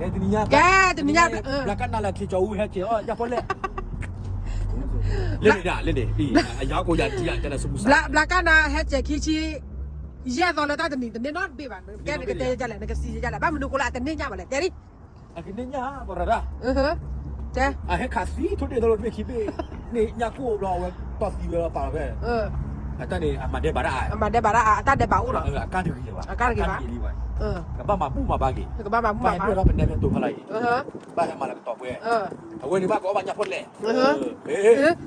ကဲတနံၤညါ ဘျးကၣ်နၤလၢခံကၠီအူဟဲကဲၤအီၣ်ညၣ်ပီၣ်လဲၣ်, လၢန့ၣ်ဒၣ်လၢန့ၣ် အယၤကိးယၤတံၢ်ယၤကဲနၤစမူစး, ဘျးကၣ်နၤဟဲကဲၤခံဆံ ယဲၢ်သီလၢတၢ်တနံၤတန့ၢ်နီတဘ့ၣ်ဘၣ်, ကဲနကတဲယလဲၣ် နကစံးယလဲၣ် ဘၣ်မနုၤဃိလၢအတန့ၢ်ညၣ်ဘၣ်လဲၣ် တဲဒ် အကန့ၢ်ညၣ်ပရၤဒၣ်, တဲ အဟဲခးသံထိၣ်ဒ့ၣ်သီလၢတဘ့ၣ်ခံဘ့ၣ်, န့ၢ်ညၣ်ကိၣ်ဘျီအဝဲတီၢ်သံဝဲလီၤပာ်လီၤဖဲ, အတၢ်န့ၣ် အမၤဒဲးဘၣ်ဒၣ်, အမၤဒဲးဘၣ်ဒၣ် အတၢ်ဒဲးဘၣ်အိၣ်လီၤ, အကါတဂ့ၤလၢၤဘၣ်, အကါတဂ့ၤဘၣ်, ကဘၣ်မၤဘူၣ်မၤဘါက့ၤ, ကဘၣ်မၤဘူၣ်မၤဘါက့ၤ, ဘၣ်ဟဲမၤလၢကတီၢ်ပှဲၤ, အဝဲန့ၣ်ဘၣ်ကအီၣ်ဘၣ်ညၣ်ပီၣ်လဲၣ်,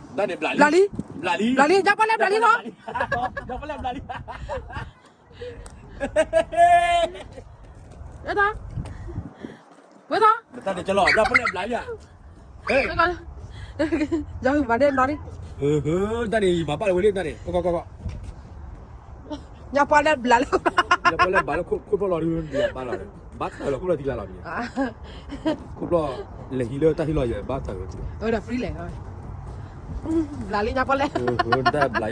တၢ်န့ၣ်ဘျးလံ, ဘျးလံ, ဘျးလံ, ညၣ်ပီၣ်လဲၣ်ဘျးလံလီၤ, ညၣ်ပီၣ်လဲၣ်ဘျးလံ ဝဲထီၣ်, ဝဲထီၣ်, တၢ်န့ၣ်ကလီၤ ညၣ်ပီၣ်လဲၣ်ဘျးယၤ, ယမၤဒ်နီၤလံ, တၢ်န့ၣ်ယမၤဘၣ်လၢဝဲလံတၢ်န့ၣ်, ကီကီကီကီ, ညၣ်ပီၣ်လဲၣ်ဘျးလၢ, ညၣ်ပီၣ်လဲၣ်ဘျးလၢခိၣ်ဖျီၣ်လီၤဒုး ဘျးဘၣ်လီၤ, ဘၣ်တၢ်လီၤခိၣ်ဖျီၣ်ထံကျါလီၤဒုး, ခိၣ်ဖျီၣ်လဲၤဟံးလၢတၢ်ဟံၣ်လီၤယဲၢ် ဘၣ်တၢ်ဝဲထံ, ဘျးလံညၣ်ပီၣ်လဲၣ်, တၢ်ဘျးယဲၢ်လီၤဒုး,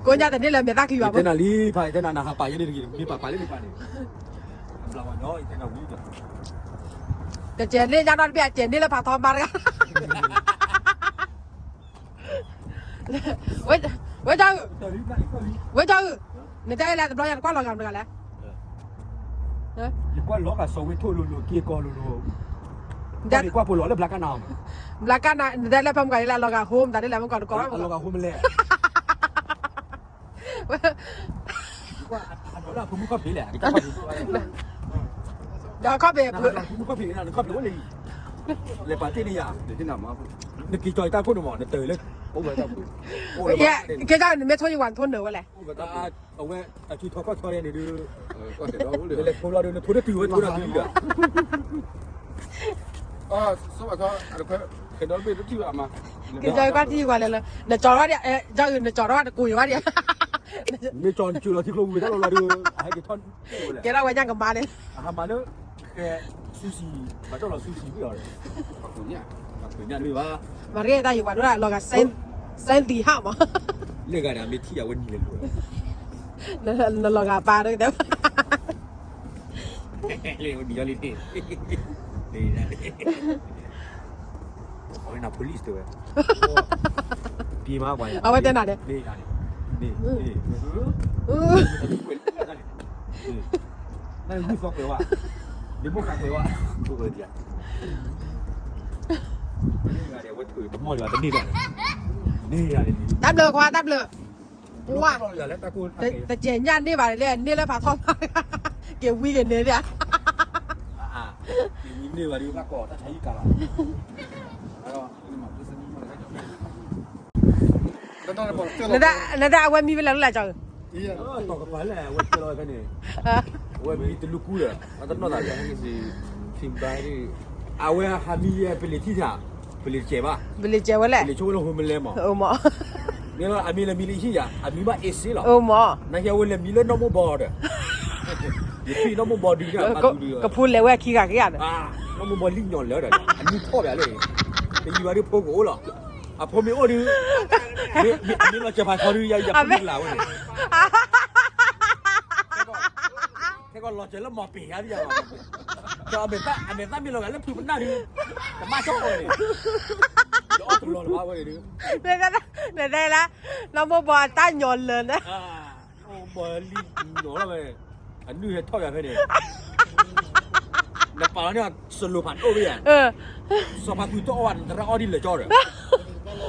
ကိးညါတန့ၢ်လၢမဲာ်သၣ်ချံဘၣ်, ယတဲနၤလံဖး ယတဲနၤနဟးပာ်ယဲန့ၣ်တဂ့ၤ မ့ၢ်ပာ်ပာ်လၢမ့ၢ်ပာ်န့ၣ်, တကဲန့ၢ်ညါနီတဘ့ၣ် အကဲန့ၢ်လၢဖးထီမါတဂၤ, ဝဲ, ဝဲဒၣ်, ဝဲဒၣ်, နတဲလၢတဘျီယၤနကွၢ်လီၤဂာ်မတဂၤလဲၣ်, ယကွၢ်လီၤဂာ်စီၤဝ့ထိၣ်လိၤလိၤ က့ၤကီၤလိၤလိၤ, ကွၢ်ပှဲၤလီၤလၢဘျးကၣ်နၤအီၤမး, ဘျးကၣ်နၤ နတဲလၢဖဲမုၢ်ဂၤဒ်လဲၣ် လီၤဂာ်ဟိမတၤဒ်လဲၣ် မုၢ်ကီၤတကိးဘၣ်မး, လီၤဂာ်ဟိမလဲၣ် ဒီးခီၣ်ဖံး, လဲၤပာ်တ့ၢ်န့ၢ်ယၤ, နက့ၤကီၤယတၢ်ခိၣ်န့ၣ်မး နက့ၤကီၤယတၢ်ခိၣ်န့ၣ်မး နတၢ်လၢ, ကဲဒၣ်နမ့ၢ်ထိၣ်ယဝၤနထိၣ်နၢၤဝဲလဲၣ်, အဝဲအထံထီၣ်ကီၢ်ထီၣ်န့ၣ်ဒုး, နလဲၤထိလီၤဒုး နထိတတုၤဝဲထိတတုၤဒီး, က့ၤကီၤယကွၢ်ထံယဝၤလဲၣ်လၢ, နကၠီၤထီၣ်ဝဲဒၣ်, နကၠီၤထီၣ်ဝဲဒၣ်တကိးယဝၤဒၣ်, မ့ၢ်ကၠီၤနကၠီၤလီၤထံကျိဝံၤတၢ်လီၤလီၤဒုး, အဟဲက့ၤထီၣ်, ကဲဒၣ်ဝဲညၣ်ကမါန့ၣ်, အဟးမၤလၢ, ကဲ, ဆူစံ, ဘၣ်တၢ်လီၤဆူစံဘၣ်အီၤ, ပှၤကညၣ်, ပှၤကညၣ်န့ၣ်ဘၣ်, မၤရ့တၢ်ယဝၤဒိၣ်လီၤဂာ်, စဲသံဟးမး, လၢဂၤန့ၣ် မ့ၢ်ထံၣ်ယၤဝဲနံၤလဲၤလိၤ, နလီၤဂာ်ပာ်ဒ်တဲ လၢဝဲနံၤယီလံန့ၣ်, အဝဲနၤ police တဲဝဲ, အဝဲတဲနၤဒဲး, နဂုၢ်သီကွဲးဝဲ, နမိၢ်ဃးကွဲးဝဲ, ဝဲ, တၢ်ဘျုးခွါ တၢ်ဘျုး, ဝါ, တကဲညၣ်န့ၢ်ဘၣ်လၢ န့ၢ်လၢဖးထီမါ, က့ၤဝံက့ၤန့ၣ်ဒၣ်, န့ၢ်ဘၣ်ဒ်ဘၣ်ကီးတၢ်ဆါဟံၣ်ကါလီၤ, နဒၣ်အဝဲမံဝဲလဲၣ်လၢကၠီၤဧၢ, တီၢ်ကပၤလဲၣ် အဝဲတဲလီၤဖဲန့ၣ်, အဝဲမံတလူကူဒီး အတနီၢ်သးလၢ အဝဲဟးမံယဲၢ်ပလံၤထံၣ်ထၣ်, ပလံၤတစဲးဘၣ်, ပလံၤတစဲးဝဲလဲၣ်, ပလံၤဆိဝဲလၢဟိမလဲမး, မ့ၢ်လီၤ အမံၤလၢမံၤလၢဟံၣ်ယၤ အမံၤဘၣ်အ့စ့လီၤ, နဟဲဝဲလဲၤမံၤလၢနီၢ်မိၢ်ဘီဒီး, ယထံၣ်နီၢ်မိၢ်ဘီဒုး, ကဖိလဲၤဝဲခံဂၤက့ၤဧါ, နီၢ်မိၢ်ဘီလံၣ်ညီၣ်လၢာ်ဒီး အနံၣ်ထီၣ်ဘၣ်လၢ, တယံာ်ဘၣ်ဒုးဖိကအိၣ်လီၤ, အဖိမ့ၢ်အိၣ်ဒုး, မ့ၢ်လီၤစၢၤဖးထီဒုး ယၤယၤဖိလၢကလၤဝဲန့ၣ် ခဲကီးလီၤစၢၤလၢမီၤပ့ၤဧါ, အမဲာ်သၣ်မ့ၢ်လီၤဂာ်လၢဖုပနၢ်ဒုး, တဘၣ်ဆီၣ်ဝဲန့ၣ်, ယအီၣ်တလီၤလၢၤဘၣ်ဝဲန့ၣ်ဒုး, နတဲလၢ, နီၢ်မိၢ်ဘီအတၢ်ညီလၢာ်န့ၣ်, ဘီလံၣ်ညီၣ်လီၤဝဲ, အနုၢ်ဟဲထီၣ်ယၤဖဲန့ၣ်, နပာ်လီၤန့ၢ် စလိၤဖးဒိၣ်ဝဲယၤ, စီၤဖးသူတအီၣ်ဘၣ် နသရၣ်အီၣ်ဒ်လဲၣ်ကၠီဒီး,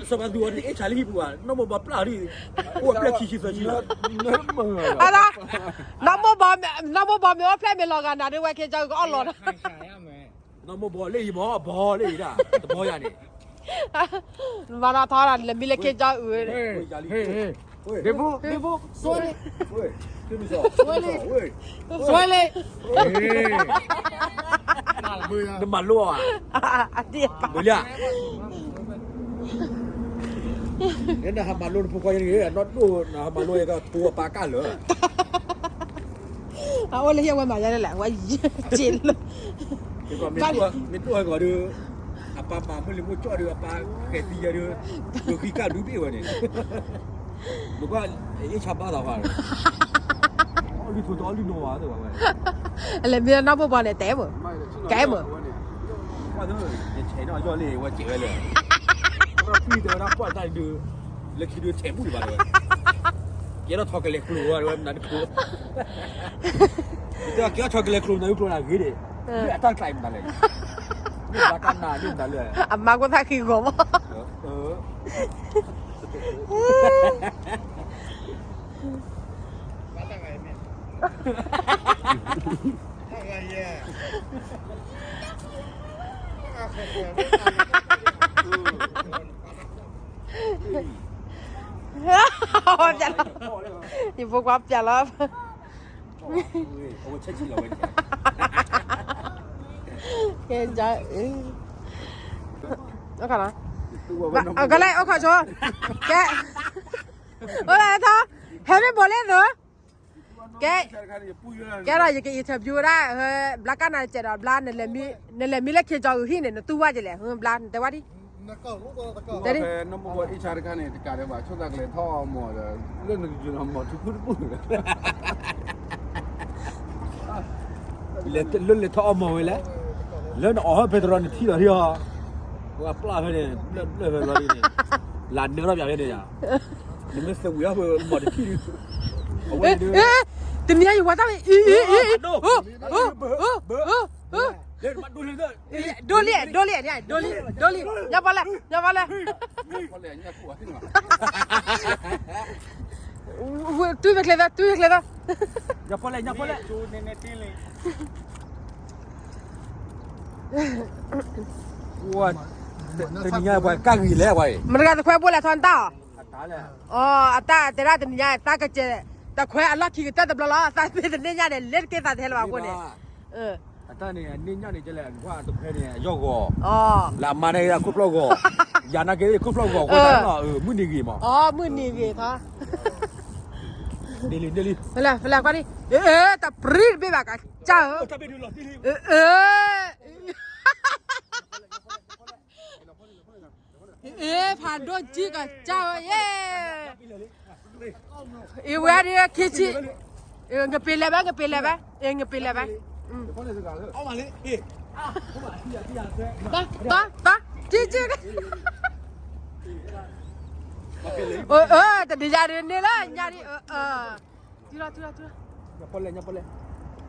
စီၤဖးသူအီၣ်ဒ်အ့ၣ်ဆါလၢဟံၣ်ပူၤဘၣ် နီၢ်မိၢ်ဘီပျၢ်ဒ်, အိၣ်အပျဲၢ်ခံဆံသၢဆံလီၤ, နီၢ်မိၢ်ဘီမ့ၢ်အိၣ်ဖျဲၣ်မ့ၢ်လီၤဂာ်နၤဒ်ဝဲက့ၤကၠီကအီၣ်လီၤ, နီၢ်မိၢ်ဘီလၢယမီၤဘီလၢယဒၣ် တဘီယၤန့ၣ် မၤထီၣ်ထီၣ်ဒၣ် နမံၤလၢခ့ကၠီအုး, ဒ့ဖိ, ဒ့ဖိ, စွဲလ့, စွဲလ့, စွဲလ့, နမၤလိဧါ, အဒ့ၣ်ပာ်, နဟးမၤလိနဖိခွါယၤန့ၣ် အနီၢ်ဒိၣ် နဟးမၤလိယကထိအပၢ်ကၢ်လၢာ် အအိၣ်လၢဟံၣ်ဝဲမၤယါလဲၣ် ဝဲယံာ်က့ၤလၢ, မ့ၢ်ဒိၣ်ဟဲကီးဒီး, အပၢ်မၤမုၢ်လံၤမိၢ်ကၠီၣ်ဒီး အပၢ်ဃဲၤသံယၤဒီး, ဒိးဃံကၢ်ဒုးဘ့ၣ်ဝဲန့ၣ်, နကွၢ်, အ့ၣ်ဆါဘၣ်သးဃာ်ဒီး, လံထိတအီၣ်လံနီၤဝဲ, လဲၤမ့ၢ်နီၢ်ဘိဘီန့ၣ် တဲမ့ၢ်, ကဲမ့ၢ်, ယဆဲးနီၢ်ယီၢ်လံ ဝဲစဲးဝဲလဲၣ်, ပှၤဖံတဲဝဲဒၣ်ပှၢ်တၢ်ဒုး, လၢခံဒုးဆဲးဘူၣ်လံဘၣ်တဲဝဲ, ကဲထီၣ်ဆီကလဲၤကျိၤဝဲ မနုၤတကျိၤ, ကဲထီၣ်ဆီကလဲၤကျိၤ မနုၤတကျိၤန့ၣ်ဂ့ၤဒံး, အတၢ်ကျးမနုၤလဲၣ်, မ့ၢ်ဘၣ်ကနၤန့ၣ်မနုၤလဲၣ်, အမါကသးခံဂီၤမး ယဖိခွါပျးလီၤ, ကဲ, ကလဲၣ် အိၣ်ခိးဆိ, ကဲ, အိၣ်လၢထီ, ဟဲမ့ၢ်ဘိးလဲၣ်သိး ကဲ, ကဲဒီးယက interview ဝဲဒၣ်, ဘျါကနၤစဲးဒီးဘျါ, နလဲၤမံလၢခ့ကၠီအုးဟံၣ်န့ၣ် နတူၢ်ဝဲကလဲၣ်, ဘျါနတဲဝဲဒံး, တဲဒံး, နမ့ၢ်ဘၣ်အ့ၣ်ဆါတခါန့ၣ် တကးဒံးဘၣ် ဆိသးကလဲၤထီၣ်အီၣ်မီၢ်ဒီး, လၢနကယုၢ်နီၢ်မီၢ်ထူဖုတပူၤ, လၢလဲၤထီၣ်အီၣ်မီၢ်ဝဲလဲၣ်, လၢနအီၣ်ဟီၣ်ဖဲတရီနထံၣ်လီၤထံၣ်အီၤ, ပှၤပျၢ်ဖဲန့ၣ်, ဘျၢၣ်ဖဲလီၤဒ်န့ၣ်, လၢနၢထီၣ်ပၠးဖဲန့ၣ်ယါ နမ့ၢ်သဝံးအီၣ်ဖိမီၢ်တထံၣ်ဒုး, အဝဲဒုး, တနံၤညါယဝၤတၢ်ဝဲ, ဒိလံ, ဒိလံ, ဒိလံ, ညါပီလဲၣ်, ညါပီလဲၣ်, တူၢ်ဝဲချ့သၢ, တူၢ်ဝဲချ့သၢ, ညါပီလဲၣ်, ညါပီလဲၣ် တနံၤညါပှၤကၢ်ဂံၤလဲၣ်ပှၤအံၤ, မတၤတဂၤတခွဲဘိလဲၣ်ထီၣ်နတၢ်အီၤ, အတၢ်တဲဒၣ်တနံၤညါ သးကစဲး, တခွဲအလီၢ်ခံကတၢၢ်တဘျီလီၤ, သးမ့ၢ်တန့ၢ်ညၣ်န့ၣ် လဲၤတက့ၢ်သးတဟဲလၢၤဘၣ်အဃိန့ၣ်, အတၢ်န့ၣ် အန့ၢ်ညၣ်န့ၣ် ကလဲၣ် အကွၢ်တခွဲန့ၣ် အယီၢ်ဂီၤ, လၢအမါန့ၣ်ခိၣ်ဖျီၣ်ဂီၤ, ယၤနာ်က့ခိၣ်ဖျီၣ်ဂီၤအဃိသတး, မုၢ်နံၤဂ့ၤမး, မုၢ်နံၤဂ့ၤထီၣ်, န့ၣ်လံ, ဖဲလဲၣ်, ဖဲလဲၣ်ကွၢ်န့ၣ်, တပြံတဘ့ၣ်ဘၣ်ကစၢ်ဧၢ, ဖးဒိၣ်ကံကစၢ်ဧၢ, အ့ၣ်ဝဲဒၣ်ခံဆံ, နပ့ၤလဲၤဘၣ်, နပ့ၤလဲၤဘၣ်, နပ့ၤလဲၤဘၣ်, တၢ်, တၢ်, တၢ်, တနံၤညါဒ်န့ၣ်လၢညါဒ်,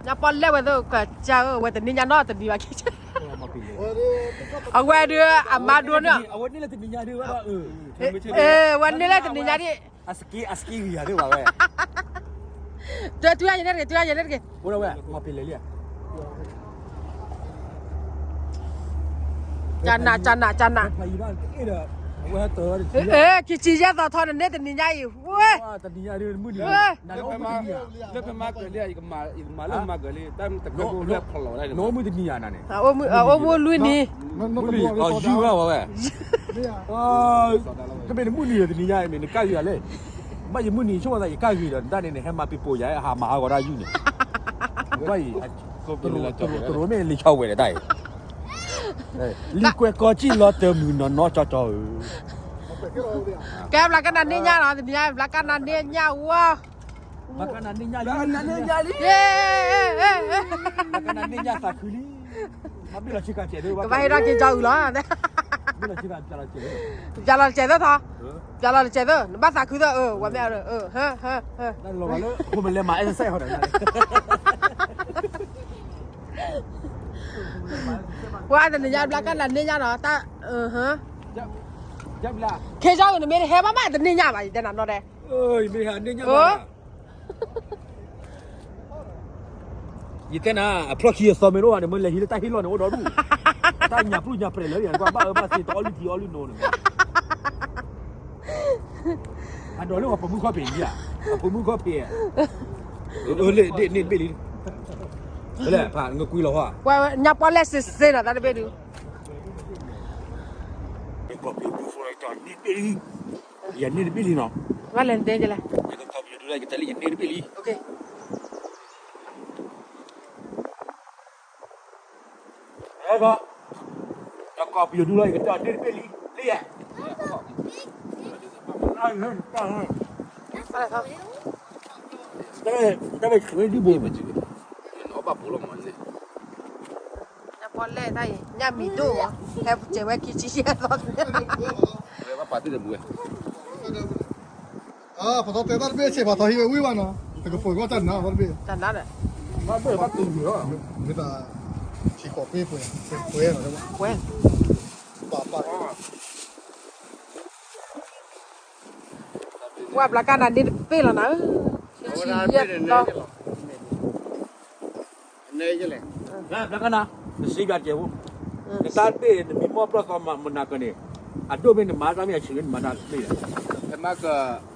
ညါပီလဲၣ်ဝဲသ့ၣ်ကစၢ်ဧၢ, ဝဲတနံၤညါနီတနံၤဘၣ်ခံဆံ, အဝဲဒၣ်အမါဒိၣ်န့ၣ်, ဝဲန့ၣ်လၢတနံၤညါဒ်, အစက့ဂံၤယၤဒ်ဘၣ်ဝဲ, တုၤယၤန့ၣ်တဂ့ၤ, တုၤယၤန့ၣ်တဂ့ၤ, ကနး, ကနး, ကနး, ခံဆံယဲၢ်သီထီၣ်န့ၣ် တနံၤညါအံၤ, ဝဲ, လၢဖဲမၤကလံ, ယကမၤလၢမၤကလံ, တၢ်တကလၢဖီလီၤဝဲဒၣ်, နအိၣ်မုၢ်တနံၤယၤနၤန့ၣ်, အိၣ်မုၢ်လွံၢ်နံၤ, ယုၢ်ဝဲဝဲ, တမ့ၢ်နမုၢ်နံၤတနံၤညါအံၤန့ၣ် နကၢ်ဂ့ၤယၤလဲၣ်, ဘၣ်ယမုၢ်နံၤဆိကမိၣ်သးယကၢ်ဂ့ၤဒီး နတၢ်န့ၣ် နဟဲမၤပ့ၤပိာ်ယၤ ဟးမၤဟးဂီၤတၢ်ယုၢ်န့ၣ်, ဘၣ်အံၤ, တရိးမ့ၢ်လံာ်ဆီဝဲဒီးတၢ်အံၤ, လံာ်ကွဲးကီကံၣ်လီၤတၢ်မုာ်နီၢ်နီၢ်ကၠီကၠီဧၢ, ကဲဘျါကနၤန့ၢ်ညၣ်နီၤ, တနံၤညါဘျါကနၤန့ၢ်ညၣ်ဝဲ, ဘျါကနၤန့ၢ်ညၣ်လံ, ဘျါကနၤန့ၢ်ညၣ်သးခုလံ, မ့ၢ်ဘ့ၣ်လီၤဆ့ကၤစဲးသၣ်, ကဘၣ်ဟ့ၣ်ထီၣ်က့ၤကၠီအုးလီၤ, ပျးလီၤတစဲးသၢ, ပျးလီၤတစဲးသၢ, နဘၣ်သးခုသၢ, ဝဲမ့ၢ်, ပှၤတနံၤညါဘျါကနၤန့ၢ်ညၣ်နီၤ, တၢ်, ခ့ကၠီအုး နမ့ၢ်တဟဲဘၣ်မး တန့ၢ်ညၣ်ဘၣ် ယတဲနၤနီၤဒဲး, ယမ့ၢ်ဟဲန့ၢ်ညၣ်ဘၣ် ယတဲနၤ, အဖျီၣ်ခံအသီမ့ၢ်တအိၣ်ဘၣ်န့ၣ် မ့ၢ်လဲၤဟံးလၢတၢ်ဟ့ၣ်လီၢ်န့ၣ် အိၣ်ဒီဒူၣ်, တၢ်ညၣ်ပျုၢ်ညၣ်ပြဲးလၢယၤ ကွၢ်ဘၣ်အၢဘၣ်သီ တအီၣ်လုၢ်ထံအီလုၢ်နိန့ၣ်, အဒိးလၢပှၤပိာ်မုၣ်ခီၣ်ဖံးဧါ, ပှၤပိာ်မုၣ်ခီၣ်ဖံး, လၢန့ၣ်တဘ့ၣ်လံ, ဖဲလဲၣ် ဖးနကွံာ်လီၤဟီ, ညါပီလဲၣ်စ့စ့နီၤ တၢ်တဘ့ၣ်ဒုး, ယန့ၢ်တဘ့ၣ်လံနီၤ, ဘၣ်လဲၤတဲလဲၣ်, ယကကိးပယီၤဒုလၢ ယကတဲလၢယန့ၢ်တဘ့ၣ်လံ, ယကိးပယီၤဒုလၢ ယကတဲန့ၢ်တဘ့ၣ်လံ, လံယဲ, ယ တၢ်ဝဲဒ်ဘိ, အဘၣ်ပူၤလီၤမးန့ၣ်, ညါပီၣ်လဲၣ်တၢ်အံၤ ညၣ်မံၤဒိၣ်မး, ဟဲစဲးဝဲခံဆံယဲၢ်သီ, ပာ်သ့ၣ်တမူဝဲ, ပှၤသီတဲတၢ်တဘ့ၣ်ဆဲး ပှၤသီဟံးဝဲဝံၣ်ဘၣ်နီၤ, တကပှဲၤဂီၢ်တၢ်နါ ပှၤတဘ့ၣ်, တၢ်နါဒီး, ဘၣ်ဘၣ်တူၢ်မုာ်လီၤ, မ့ၢ်တၢ်, ထံကီၢ်ပ့ၢ်ပှဲၤ, ပှဲၤနီၤ, ပှဲၤ, ပာ်ပာ် ဝဲဘျါကနၤန့ၣ်တပ့ၢ်လီၤနၤဧၢ, ဆံယဲၢ်သီ, ဘျါကနၤ, နစံးဘၣ်ကဲးဖိ, နတၢ်တဘ့ၣ် နမံမီၢ်ပျီၢ်သီမနၤကန့ၣ်, အဒိၣ်မ့ၢ်နမၤတၢ်မ့ၢ်အဆံးမ့ၢ်နမၤတၢ်တဘ့ၣ်လဲၣ်, ဖဲမၤက,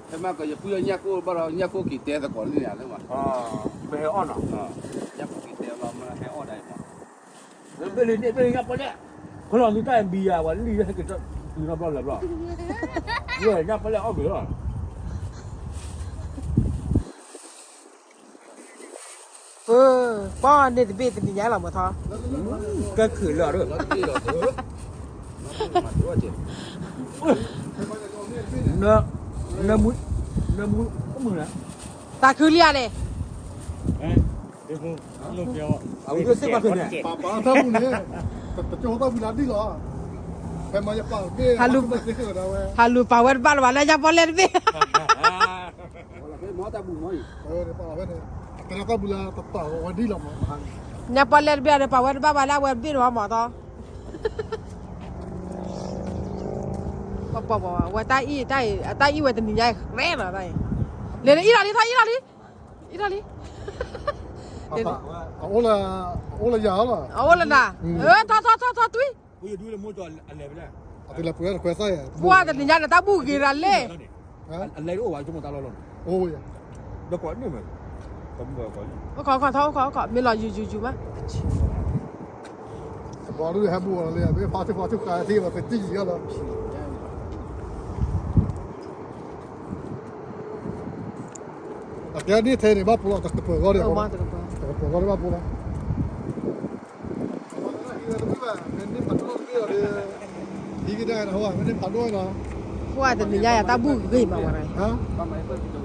ဖဲမၤကယပုၢ်ညၣ်ကိၣ်ဘၣ်ဒီး ညၣ်ကိၣ်က့ၤတဲသကိးန့ၣ်လၢ, မ့ၢ်ဟဲအီၣ်နီၤ, ညၣ်ကိၣ်က့ၤတဲလီၤမ့ၢ်ဟဲအီၣ်ဒၣ်အံၤမး, ဘ့ၣ်လံန့ၣ် ဘ့ၣ်လံညၣ်ပီၣ်လဲၣ်, ခီလီၤနံၤတၢ်အံၤဘံယၤ ပှၤလံဟဲက့ၤတၢ်တုၤနီတဘျီလၢဘျီ, ယညၣ်ပီၣ်လဲၣ်အီၣ်က့ၤလီၤ ပှၤန့ၣ်တဘ့ၣ်တနံၤညါလီၤမးထီ, ကဲခုးလၢအဒိၣ်, နမုၢ်, နမုၢ်, နမုၢ်, တၢ်ခုလံဧါန့ၣ်, အဝဲသ့ၣ်ဘၣ်ဖဲန့ၣ်, ပာ်ပာ်တၢ်ပူၤန့ၣ်, တကၠိတၢ်ပူၤလၢဒ်လီၤ, ဖဲမၤယပာ်တဘ့ၣ်, ဟးလူၤပာ်ဝဲတဘၣ်လၢၤဘၣ်လၢညၣ်ပီၣ်လဲၣ်တဘ့ၣ် ညၣ်ပီၣ်လဲၣ်တဘ့ၣ်ဒီးပာ်ဝဲတဘၣ်ဘၣ်လၢအဝဲတဘ့ၣ်န့ၣ်မးမးထီ, ပှၤပှၤပှၤဝဲတၢ်အံၣ်, တၢ်အံၣ်ဝဲတနံၤညါအံၤ ရဲလီၤတၢ်အံၤ, လဲၤလၢအံၣ်လီၤလံ ထီၣ်အံၣ်လီၤလံ, အံၣ်လီၤလံ, အအိၣ်လၢယၤလီၤ, အအိၣ်လၢနၤ, ထီၣ်ထီၣ်ထီၣ်ထီၣ်တွံၢ် ပှၤတနံၤညါန့ၣ် တၢ်ဘူၣ်ဂ့ၤရၤလဲၣ်, အိၣ်ခီခီထီၣ်အိၣ်ခီခီ မ့ၢ်လီၤယူၤယူၤယူၤမး, ဘၣ်ဒုးဟဲဘူၣ်အီၤလံ မ့ၢ်ဖါထီၣ်ဖါထီၣ်ဃာ်ထံၣ်ဘၣ်ပတံၢ်ယံၤလီၤ, အကဲဒ်ထဲန့ၣ် ဘၣ်ပူၤလီၤ တကပၤဂီၢ်ဒီး, တကပၤဂီၢ်ဒီးဘၣ်ပူၤလီၤ ဟံးကဒါနဟီ မ့ၢ်န့ၢ်ဖးဒိၣ်လီၤ, ပှၤတနံၤညါယၤတၢ်ဘူၣ်ဂ့ၤမးဝဲ,